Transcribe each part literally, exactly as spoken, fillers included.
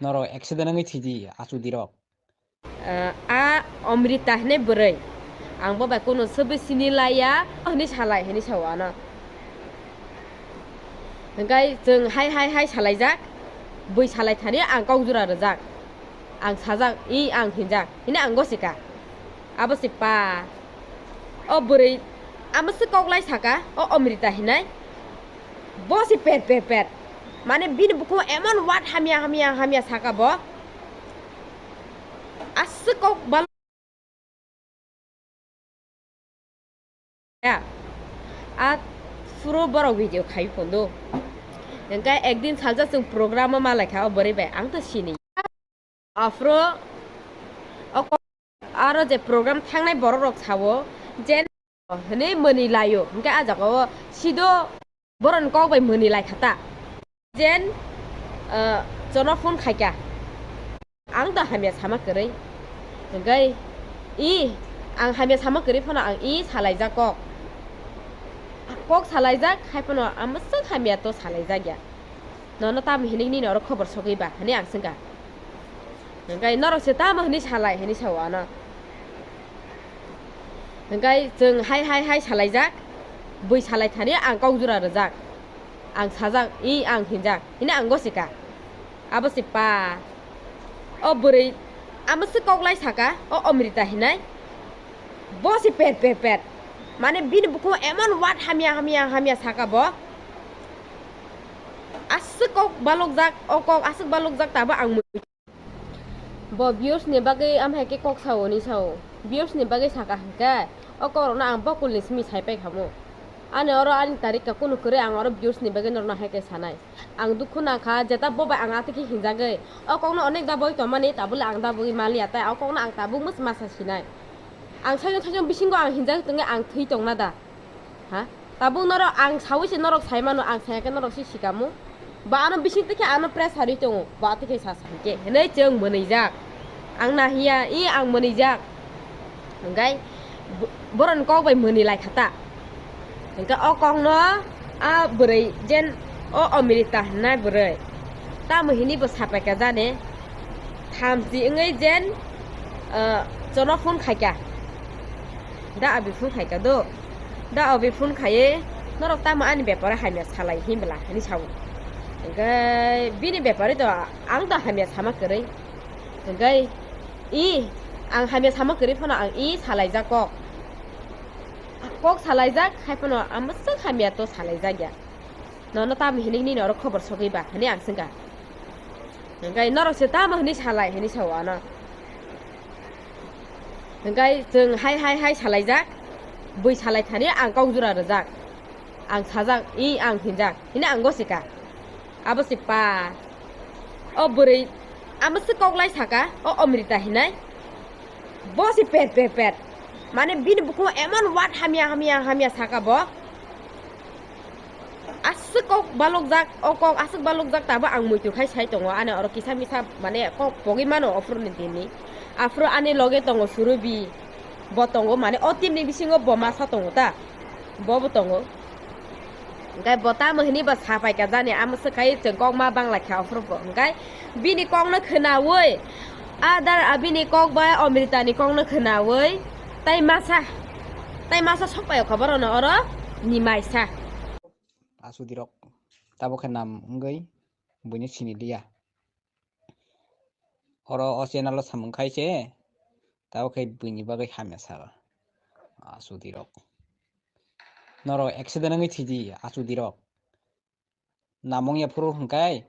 Norok accident wngwi thwidi, achudirok. Ah, a Amrita hinwi bwrwi. Ang bo bai kunu swbwi sini laiya, hinwi salai, hinwi sao ano. Hwnkhe chwng hai, hai, hai salaijak, bui salai thani ang kok jora rwjak. Ang sajak, i ang hinjak, hini ang gosika. Abo se pa. O bwrwi, amo se kok lai saka, o Amrita hinai. Bo se per, per, per. Mane bini bukhuk emon word hamya, hamya, hamya saka bo. Aswk kok bal- Ya. A phuru borok video khai phondo. Hwnkhe ekdin salsa chwng program o malaikha o bwrwi bai. Ang to sini. Aphuru o ko-, aro je program thangnai borok rok sao je hwnwi mwnwi laio. Hwnkhe a jaga o sido borokni kok bai mwnwi lai kha ta. Jen, ah, jono phone khaikha. Ang da hamya sama kwrwi. Hwnkhe i ang hamya sama kwrwi phano ang i salaijak kok. Kok salaijak hai phano ang mwswk hamya to salaijak ya. Nono tamo hinwi nini oro khobor sogwi ba hwnwi ang swngkha. Hwnkhe norok se tamo hwnwi salai hwnwi sao ano. Hwnkhe chwng hai hai hai salaijak, bui salai thani ang kok jora rwjak. Ang sajak, i ang hinjak, hini ang gosika. Abo se pa. O bwrwi, amo se kok lai saka, o Amrita hinai. Bo se per per per. Mane bini bukhuk emon word hamya hamya hamya saka bo. Aswk kok balokjak, o kok aswk balokjak tabo ang mui-, bo views ni bagwi amhai khe kok sao ni sao. Views ni bagwi saka hwnkhe o kok rokno ang bokulni simi sai pai khamu. Ani oro ani tarika kunu kwrwi ang oro views ni bagwi norokno hai khe sanai. Ang dukhu nangkha jeta bo bai ang atwkhe hinjagwi. O kokno onek da boi tongmani tabole ang da boi maliya tai o kokno ang tabuk mwsma sa sinai. Ang sajwk sajwk bisingo ang hinjagwi tongkhe ang thwi tongna da? Ha? Tabuk norok ang saui se norok sai mano, ang saya khe norok se sikamo. Ba ano bising twi khe ano pressure ri tongo, ba twi khe sa sa khe hinwi chwng mwnwijak. Ang nahiya, i ang mwnwijak. Hwnkhe bo-, borokni kok bai mwnwi lai kha ta. Hwnkhe o kokno a bwrwi jen o Amrita hwnnai bwrwi tamo hinwi bo sapai kha jani. Thamchi wngwi jen, ah, jono phone khaikha. Da abi phone khaikha do. Da abi phone khaiwi norok tamo ani beparo hamya salai hinbwla hinwi sao. Hwnkhe bini bepari do ang do hamya sama kwrwi. Hwnkhe i ang hamya sama kwrwi phano ang i salaijak kok. Kok salaijak hai phano ang mwswk hamya to salaijak ya. Nono tamo hinwi nini oro khobor sogwi ba hinwi ang swngkha. Hwnkhe norok se tamo hinwi salai hinwi sao ano. Hwnkhe chwng hai hai hai salaijak, bui salai thani ang kok jora rwjak. Ang sajak, i ang hinjak, hini ang gosika. Abo se pa. O bwrwi, amo se kok lai saka, o Amrita hinai. Bo se per per per. Mane bini bukhuk emon word hamya hamya hamya saka bo. Aswk kok balokjak, o kok aswk balokjak tabo ang muitu khai sai tongo. Ani oro kisa misa mane kok pogwi mano ophuru ni dini. Aphuru ani loge tongo Surubi. Bo tongo mane o team ni bisingo bo masa tongo ta. Bo bo tongo. Hwnkhe bo tamo hinwi bo sapai kha jani, amo swkha chwng kok ma bangla kha ophuru bo. Hwnkhe bini kok no khwnawi, adar, a, bini kok bai Amrita ni kok no khwnawi, tai masa, tai masa sok pai kha borok no oro ni maisa. Asudirok tabo khe nam wngwi buino sini liya. Oro o channel o samung khai se, tabo khe buini bagwi hamya saka. Asudirok. Norok accident wngwi thwidi, asudirok. Namung ya phuru hwnkhe,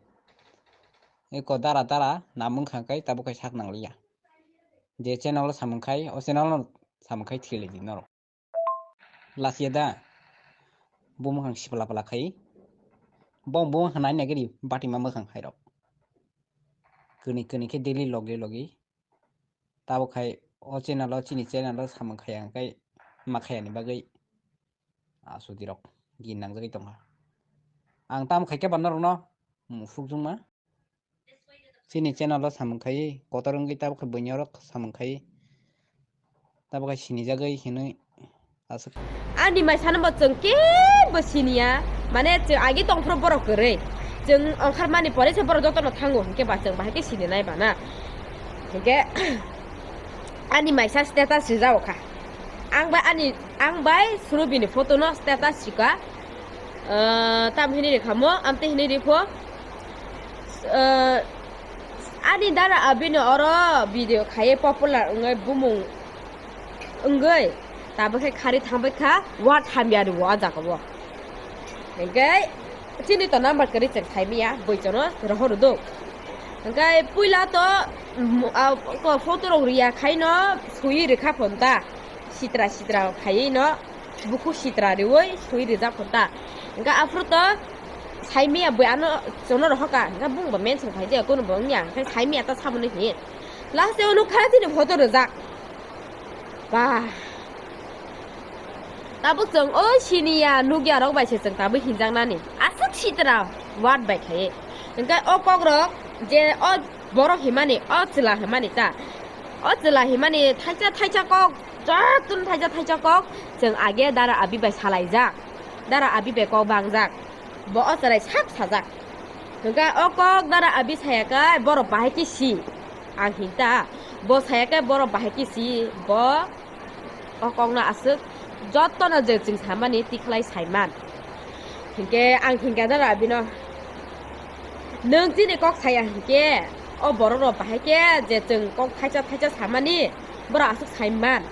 eko dara dara namung kha khe tabo khe sak nangliya. Je channel o samung khai, o channel o samung khai thwilai di norok. Lachiya da. Bo mwkhang sipla pla khai. Bo, bo mwkhang nai nai gari batima mwkhang hai rok. Kwnwi kwnwi khe daily logi logi. Tabo khai o channel o chini channel o samung khaya hwnkhe ma khayani bagwi. Asudi rok gin nangjagwi tongkha. Ang tamo khai khe ba norokno musuk jungma. Chini channel o samung khai kotor wngwi tabo khe buini oro samung khai. Tabo khe sinijagwi hinwi aswk. Ani mai sano bo chwng kebo siniya, mane chwng agi tongphuru borok kwrwi. Chwng ongkharmani pore se borok jotono thango, hinkhe ba chwng bahai khe sini nai ba na. Hinkhe ani maisa status rijao kha. Ang bai ani, ang bai Surubini photo no status rika. Ah, tam hini rikha mo, amte hini ripho. Ah, ani dara abini oro video khaiye popular wngwi bumung wngwi tabuk khe khari thangbai kha, word hamya rwo o jaga o. Hinkhe chini to number kwrwi chwng saimaya, bwsano rohor do. Hinkhe puila to, mm, a, ko photo rok riya khaino sui rikha phonta, sitra sitra khaiwi no buku sitra riwi sui rijak phonta. Hinkhe aphuru to saimaya bwi ano chwngno rohorka, hinkhe bungba mention khaijak, kunubo wngya, hinkhe saimaya ta samani hi. Last o nukha chini photo rijak. Ba. Tabuk chwng o siniya nukya rok bai se chwng tabuk hinjaknani. Aswk sitra word bai khaye. Hinkhe o kok rok je o borok himani, o chwla himani ta. O chwla himani thaisa thaisa kok, jotun thaisa thaisa kok chwng age dara abi bai salaijak. Dara abi bai kok bangjak. Bo o chwrai sak sajak. Hinkhe o kok dara abi saya khe borok bahai khe si. Ang hinta. Bo saya khe borok bahai khe si. Bo o kokno aswk jotono je chwng samani tikhlai saiman. Hinkhe ang hinkha dara abino. Nwng chini kok saya hinkhe o borok rok bahai khe je chwng kok thaisa thaisa samani borok aswk saiman.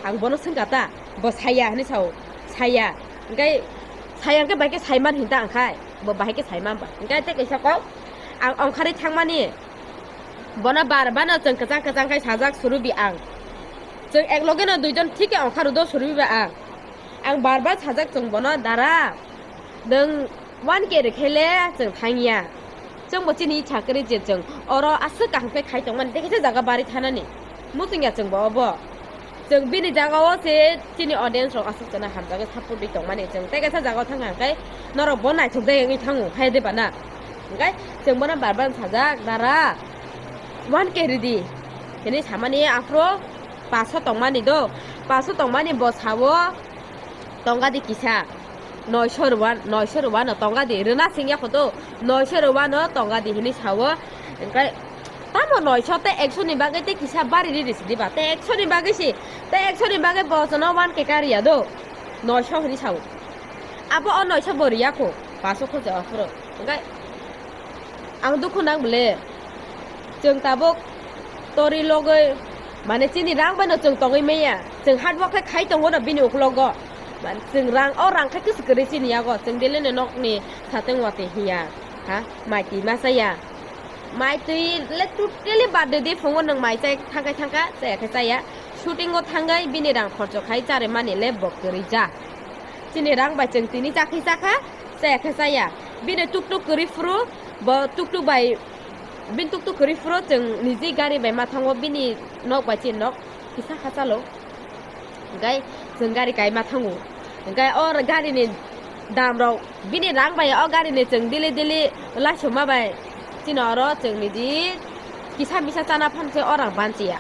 Ang bono swngkha ta. Bo saya hinwi sao. Saya. Hinkhe saya hinkhe bahai khe saiman hinta ang khai. Bo bahai khe saiman ba. Hinkhe tei kaisa kok ang ongkharwi thangmani. Bono bar bano chwng kwchang kwchang khai sajak Surubi ang. Chwng ek loge no duijon thik khe ongkharu do Surubi ba ang. Ang bar bar sajak chwng bono dara. Nwng one K rwkhe le chwng thangya. Chwngbo chini icha kwrwi je chwng oro aswk kaham khe khai tongmani, tei kaisa jaga bari thanani. Muchungya chwngbo obo. Chwng bini jaga o se chini audience rok aswk chana hamjagwi support rwi tongmani. Chwng tei kaisa jaga o thangkha hwnkhe norok bo naithok jai wngwi thango, hai de bana. Hwnkhe chwng bono bar bar sajak, dara, one K ridi hinwi samani, aphuru paso tongmani do. Paso tongmani bo sao. Tongga di kisa, noisho rwano, noisho rwano tongga di, rwna singya khoto, noisho rwano tongga di hinwi sao. Hinkhe tamo noisho tei ekso ni bagwi tei kisa bari riri sidi ba, tei ekso ni bagwi si, tei ekso ni bagwi bo chwngno one K kariya do, noisho hinwi sao. Abo o noisho bo riya kho, paso kho se aphuru. Hinkhe Ang dukhu nang bole. Chwng tabuk tori logoi, mane chini rang bai no chwng tongwi manya. Chwng hard work khai, khai tongo no bini uklogo. Man, chwng rang, o rang khai kwswk kwrwi chini yago. Chwng daily no nokni sateng watwi hiya. Ha? Mai twi ma chaya. Mai twi le totally bad de, de phungo nwng mai chai thangkai thangka, chaya khe chaya. Shooting o thangai bini rang khorcho khai chare mani le bo kwrwi ja. Chini rang bai chwng tini chakhi chakha, chaya khe chaya. Bini tuk tuk kwrwi phuru, bo tuk tuk bai, bini tuk tuk kwrwi phuru chwng niji gari bai ma thango, bini nok bai chini nok kisa kha chalo. Hinkhe chwng gari kai ma thango. Hinkhe o gari ni dam rok, bini rang bai o gari ni chwng daily daily laisoma bai chini oro chwng niji kisa misa chana phan se o rang banchiya.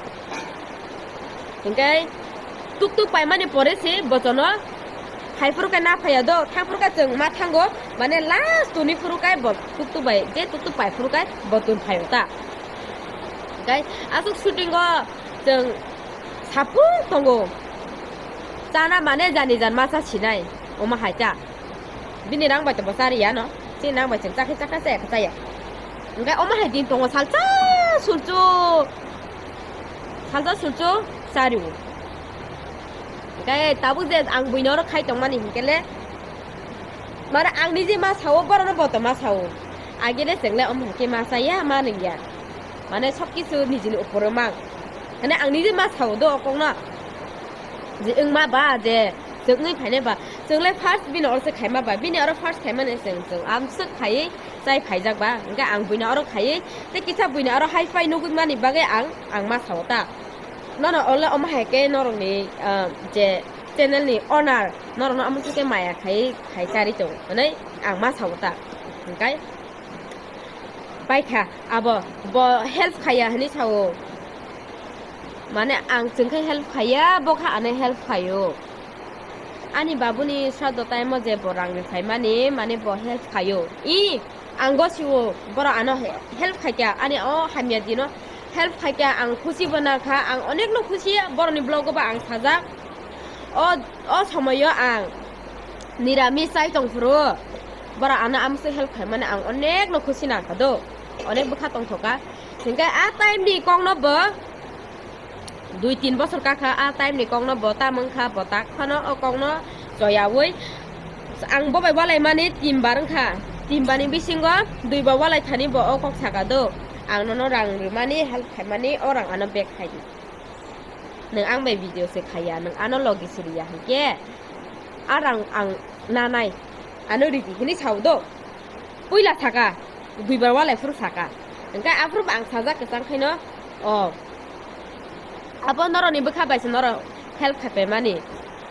Hinkhe tuk tuk paimani pore se bochono hai phuru khe na phaiya do, thang phuru khe chwng ma thango, mane last tuni phuru khe bo tuk tuk bai, je tuk tuk pai phuru khe bo tun phaio ta. Hinkhe aswk shooting o chwng saphung tongo, chana mane jani jan masa sinai, omo hai ta. Bini rang bai to bo chariya no. Chini rang bai chwng chakhe chakhe chaya khe chaya. Hinkhe omo hai din tongo salsa sulchu. Salsa sulchu chariwo. Hinkhe tabuk je ang buino oro khai tongmani hinkhe le. Mane ang nije ma sao, borok no bo to ma sao. Agele chwng le omo hai khe ma chaya, ma nungya. Mane sob kisu nijini uporo mang. Mane ang nije ma sao do okong no. Je wngma ba, je chwng wngwi phainai ba, chwng le first bini oro se khaima ba, bini oro first khaimani chwng, chwng amswk khaiwi chai phaijak ba, hinkhe ang buino oro khaiwi tei kisa buino oro hai phai nugwi mani bagwi ang, ang ma sao ta. Nono ole omo hai khe norokni, ah, je channel ni owner norokno omo khe maya khaiwi khai chari tongo hinwi ang ma sao ta. Hinkhe Paikha, abo, bo help khaiya hinwi sao. Mane ang chwngkhe help khaiya, bokha ano help khaio. Ani babuni sado time o je bo rang rwphaimani, mane bo help khaio. I, Ang gosiwo, borok ano he-, help khaikha, ani o hamya dino help khaikha, ang khusi bo nangkha, ang onekno khusi, borokni vlog o ba ang sajak. O, o somoyo ang nirami chai tongphuru, borok ano amsuk help khaimani ang onekno khusi nangkha do, onek bwkha tongthoka. Hinkhe a time ni kokno bo dui tin bosor kakha, a time ni kokno bo tam wngkha, bo tak phano o kokno choyawi ang bo bai walaimani tin bar wngkha. Tin barni bisingo dui bar walai thani bo o kok saka do, ang nono rang rwmani, help khaimani, o rang ano back khaidi. Nwng ang bai video se khaiya, nwng ano logi se riya hinkhe a rang ang nanai, ano ridi hinwi sao do. Puila saka, duibar walai phuru saka. Hinkhe aphuru bo ang sajak kwchang khaino, o, abo norokni bwkha bai se norok help khaipai mani.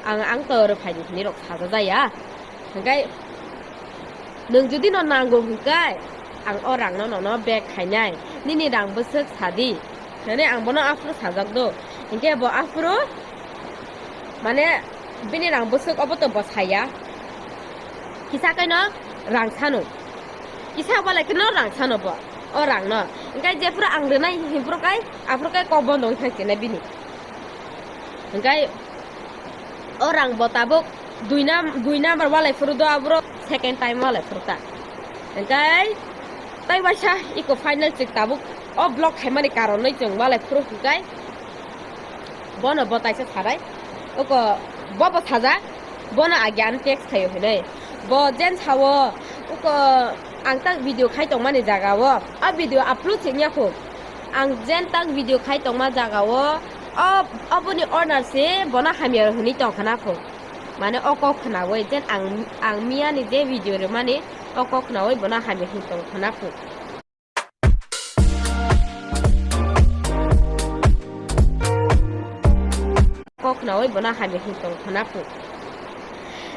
Ang, ang to oro phaidi hinwi rok sajajaya. Hinkhe nwng jodi no nango hinkhe ang o rangno nono back khainai. Nini rang bwswk sadi. Hinwi ang bono aphuru sajak do. Hinkhe bo aphuru mane bini rang bwswk obo to bo saya. Kisa khe no rang sano. Kisa walai khe no rang sano bo. O rang no. Hinkhe jephuru ang rwnai hinphuru kai, aphuru kai kok bondo wngkha khe na bini. Hinkhe o rang bo tabuk dui nam-, dui number walai phuru do aborok second time walai phuru ta. Hinkhe tai waisa iko final chwng tabuk o vlog khaimani karonwi chwng walai phuru hinkhe bono bo taisa sanai. Oko bo bo sajak, bono age ani text khaio hinwi. Bo jen sao, oko ang tak video khai tongmani jaga o, a video upload se wngya kho. Ang jen tak video khai tongma jaga o, o, oboni owner se bono hamya hinwi tongkhana kho. Mane o kok khnawi jen ang, ang miyani je video rwmani o kok khnawi bono hamya hinwi tongkhana kho. Kok khnawi bono hamya hinwi tongkhana kho.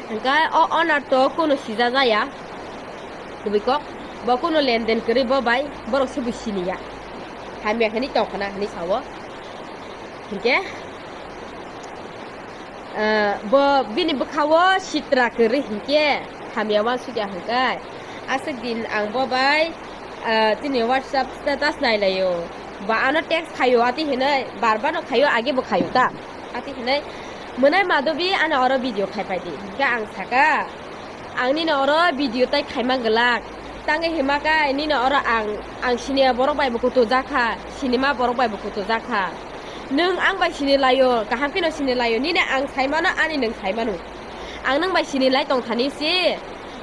Hinkhe o owner to kunu sija jaya. Kubui kok, bo kunu lenden kwrwi bo bai, borok se bui siniya. Hamya hinwi tongkhana hinwi sao. Hinkhe, ah, bo bini bwkhao sitra kwrwi hinkhe hamya uansukya hinkhe. Aswk din ang bo bai, ah, chini WhatsApp status nailaio. Ba ano text khaio ati hinwi, bar bar no khaio, age bo khaio ta. Ati hinwi, mwnai madobi ano oro video khai paidi. Hinkhe ang saka, ang nini oro video tai khaima glak. Tangwi hima kai nini oro ang, ang siniya borok bai bo kutu jakha, sinima borok bai bo kutu jakha. Nwng ang bai sini laio, kaham kheno sini laio. Nini ang sai mano, ani nwng sai mano. Ang nwng bai sini lai tong thani si.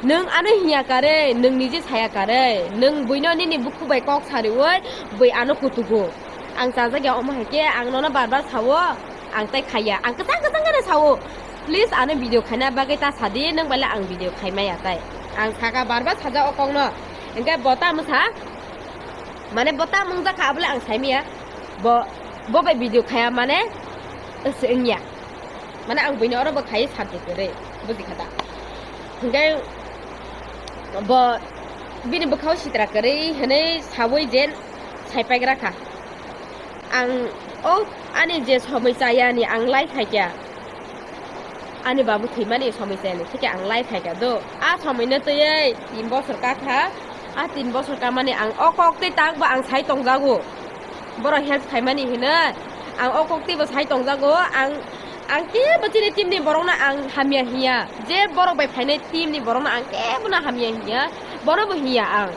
Nwng ano hiya kare, nwng nije saya kare. Nwng buino nini bukhu bai kok sariwi, bui ano kutugo. Ang chajak ya omo hai khe, ang nono bar bar sao, ang tai khaiya. Ang kwchang kwchang khe sao. Please ano video khaina bagwi ta sadi, nwng bai le ang video khai maya tai. Ang saka bar bar saja o kokno. Hinkhe bo tamo sa, mane bo tamo wngjakha abole ang sai maya. Bo, bo bai video khaya mane se wngya. Mane ang buino oro bo khai sabjak kwrwi, buji kha da. Hinkhe bo bini bwkhao sitra kwrwi hinwi sawi jen sai paigra kha. Ang o ani je somoi chayani ang lai phaikya. Ani babu thwimani somoi chayani thikhe ang lai phaikya do. A somoino twiwi tin bosor kakha. A tin bosor kamani ang o kok tei tak bo ang sai tongjago. Borok help khaimani hinwi ang o kok tei bo sai tongjago. Ang, ang kebo chini team ni borokno ang hamya hiya. Je borok bai phainai team ni borokno ang kebono hamya hiya. Bono bo hiya ang.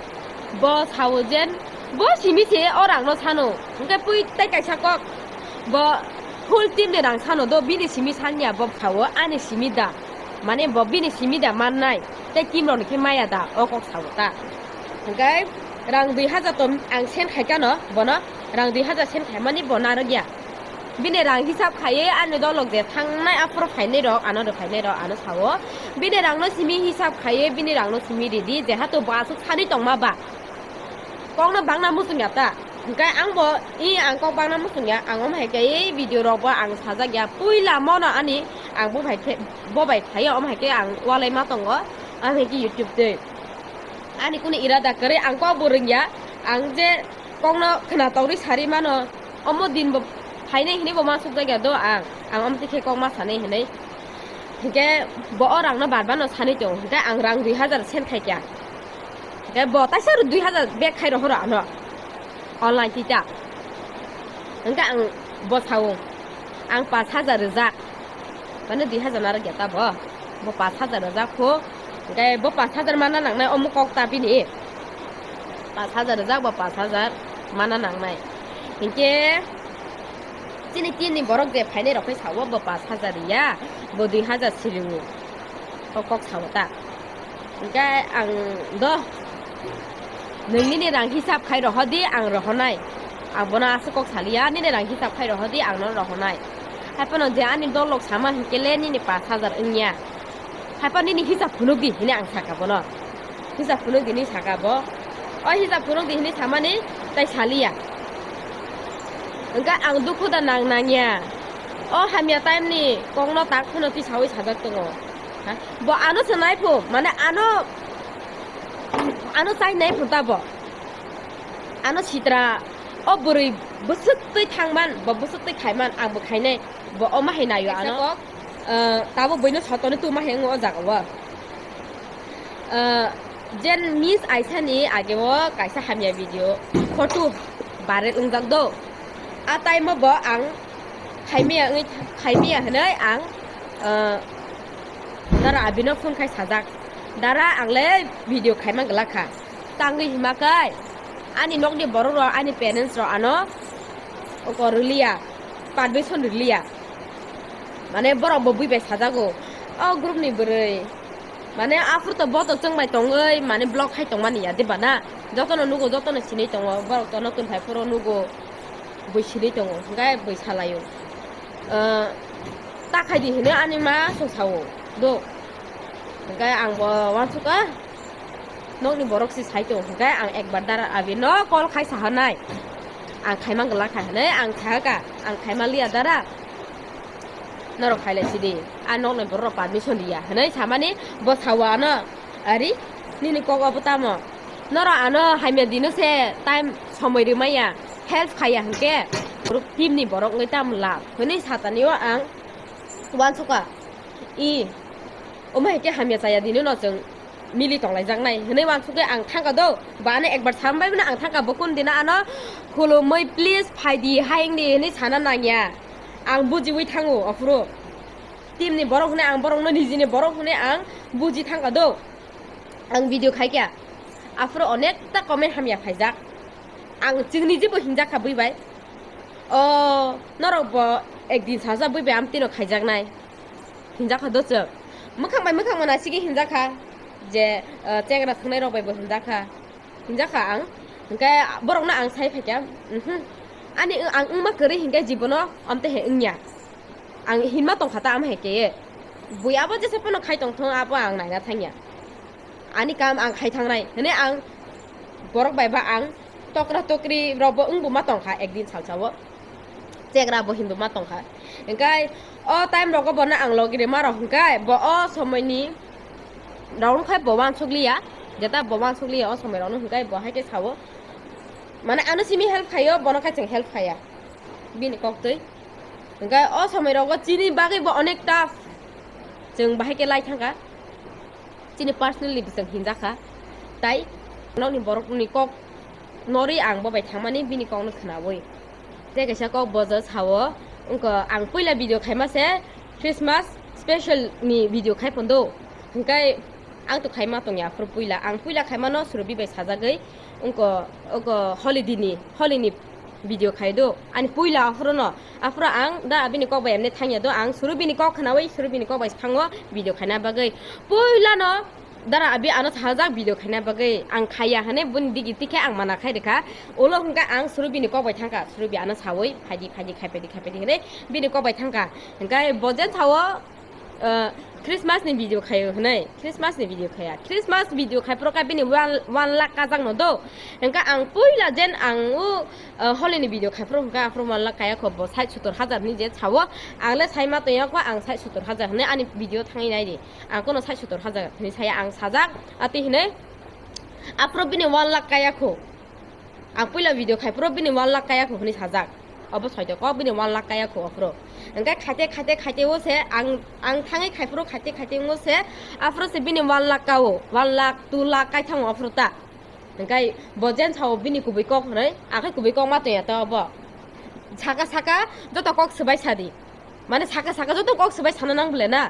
Bo sao jen, bo simi se o rang no sano. Hwnkhe pui tei kaisa kok, bo full team ni rang sano do, bini simi sanya bo sao, ani simi da. Mane bo bini simi da mannai, tei team rok ni khe maya da, o kok sao ta. Hwnkhe rang dui hajar to ang send khai kano, bono rang dui hajar send khaimani bo narwk ya. Bini rang hisab khaiwi ani dolok je thangnai aphuru phainai rok, ano rw phainai rok, ano sao. Bini rangno simi hisab khaiwi, bini rangno simi ridi, jehato bo aswk sani tongma ba. Kokno bangna muchung ya ta. Hwnkhe ang bo, i ang kok bangna muchung ya, ang omo hai khe ei video rok bo ang sajak ya. Puila mono ani, ang bo bai khe, bo bai khaiwi omo hai khe ang walai ma tongo, omo hai khe YouTube twi. Ani kunu irada kwrwi ang kok bo rwngya, ang je kokno khna togwi sari mano, omo din bo phainai hinwi bo ma sukjakya do ang, ang omo twi khe kok ma sanai hinwi. Hinkhe bo o rangno bar bar no sanwi tongo, hinkhe ang rang dui hajar send khaikya. Khe bo taisa rw dui hajar back khai rohoro ano. Online tita. Hwnkhe ang bo sao. Ang pash hajar rwjak. Mane dui hajar narwk ya ta bo. Bo pash hajar rwjak kho. Hwnkhe bo pash hajar mana nangnai omo kok ta bini. Pash hajar rwjak bo pash hajar mana nangnai. Hinkhe chini team ni borok je phainai rok khe sao bo pash hajar ya. Bo dui hajar siringo. O kok sao ta. Hingke ang do nwng nini rang hisab khai rohodi, ang rohonai. Ang bono aswk kok saliya, nini rang hisab khai rohodi, ang no rohonai. Haiphano je ani dolok sama hinkele nini pash hajar wngya. Haiphano nini hisab phunukdi hini ang saka bono. Hisab phunukdi hini saka bo. O hisab phunukdi hini samani tai saliya. Hingke ang dukhu da nang nangya. O hamya time ni kokno tak phano tisawi sajak tongo. Ha? Bo ano se nai pho, mane ano, ano chai nai pho ta bo. Ano sitra, o bwrwi bwswk twi thangman, bo bwswk twi khaiman, ang bo khainai, bo o ma hai naio ano. Kaisa kok, eh, tabo buino sotoni tu ma hai wngo o jaga o. Eh, jen Miss Aisa ni age o kaisa hamya video, photo viral wngjak do. A time o bo ang khaimaya wngwi, khaimaya hwnwi ang, eh, dara abino phone khai sajak. Dara, ang le video khaima glak kha. Tangwi hima kai ani nokni borok rok, ani parents rok ano oko rwliya, permission rwliya. Mane borok bo bui bai sajago. O group ni bwrwi. Mane aphuru to bo to chwng bai tongwi mane block khai tongmani ya, diba na? Jotono nugo, jotono sinwi tongo. Borok to nokton phai phuru nugo. Bui sinwi tongo, hwnkhe bui salaio. Ah, ta khaidi hinwi ani ma chwng sao, do. Hwnkhe ang bo uansukha, nokni borok se sai tongo, hwnkhe ang ekbar dara abino call khai sahanai. Ang khaima glak kha hinwi ang sahakha, ang khaima liya dara. Norok khailai sidi, a nokni borok rok permission riya hinwi samani bo sao ano. Ari, nini kok obo tamo? Norok ano hamya dino se time somoi rwmaya, help khaya hinkhe, team ni borok wngwi tamo lab? Hwnwi satani o ang uansukha. I, omo hai khe hamya chaya dino no chwng mili tonglaijaknai, hwnwi uansukhe ang thangkha do. Ba ano ekbar sambai mano ang thangkha, bo kun dina ano khulumwi please phaidi, hayungdi hwnwi sana nangya. Ang bujiwi thango aphuru. Team ni borok hwnwi ang borokno nijini borok hwnwi ang buji thangkha do. Ang video khaikha. Aphuru onekta comment hamya phaijak. Ang chwngni jebo hinjakha bui bai. O, norok bo ekdin saja bui bai amtino khaijaknai. Hinjakha do chwng. Mwkhang bai mwkhang mona sigi hinjakha. Je, eh, chengra thwngnai rok bai bo hinjakha. Hinjakha ang. Hinkhe borokno ang sai phaikha. Mhm. Ani ang wngma kwrwi hinkhe jibono amte he wngya. Ang hinma tongkha ta ama hai khe. Bui abo jesa phano khai tongthung, abo ang naina thangya. Ani kam ang khai thangnai. Hwnwi ang borok bai ba ang tokra tokri rokbo wngbo ma tongkha ekdin salsao. Chegra bo hinbo ma tongkha. Hwnkhe o time rogo bono ang logi rima rok hwnkhe bo o somoini rok wngkhe bo uansukliya. Jeta bo uansukliya o somoi rokno hwnkhe bo hai khe sao. Mane ano simi help khaio, bono khe chwng help khaya. Bini koktwi. Hwnkhe o somoi rogo chini bagwi bo onek tough. Chwng bahai khe lai thangkha. Chini personally bo chwng hinjakha. Tai nokni borokni kok norwi ang bo bai thangmani bini kokno khwnawi. Tei kaisa kok bo je sao, wngkha ang puila video khaima se Christmas special ni video khai phondo. Hwnkhe ang to khaima tongya aphuru puila. Ang puila khaimano Surobi bai sajagwi wngkha, wngkha holiday ni, holi ni video khai do. Ani puila aphuru no, aphuru ang da bini kok bai emne thangya do. Ang Surobi ni kok khwnawi, Surobi ni kok bai thango video khaina bagwi. Puila no dara abi ano sajak video khaina bagwi. Ang khaiya hane buni digi tikhe ang mana khai rikha. Ulo hwnkha ang Surobi ni kok bai thangkha. Surobi ano sawi, phaidi, phaidi, khai phaidi, khai phaidi hane bini kok bai thangkha. Hwnkhe bo je sao, ah, Christmas ni video khaio hwnwi, Christmas ni video khaya. Christmas video khai phuru kha bini one, one lakh kajak no do. Hwnkha ang puila jen ang o, ah, holi ni video khai phuru hwnkha aphuru one lakh kaya kho bo sait sottor hajar ni je sao. Ang le sai ma tongya kho ang sait sottor hajar hwnwi ani video thangwi nai di. Ang kono sait sottor hajar hwnwi saya ang sajak ati hwnwi aphuru bini one lakh kaya kho. Ang puila video khai phuru bini one lakh kaya kho hwnwi sajak. Obo soito kok bini one lakh kaya kho aphuru. Hwnkhe khaite, khaite, khaite o se ang, ang thangwi khai phuru khaite, khaite o se aphuru se bini one lakh ka o, one lakh, two lakh kai thango aphuru ta. Hingkai bo jen sao bini kubui kok hwnwi, akhai kubui kok ma tongya to bo. Saka saka joto kok swbai sadi. Mane saka saka joto kok swbai sana nang bole na.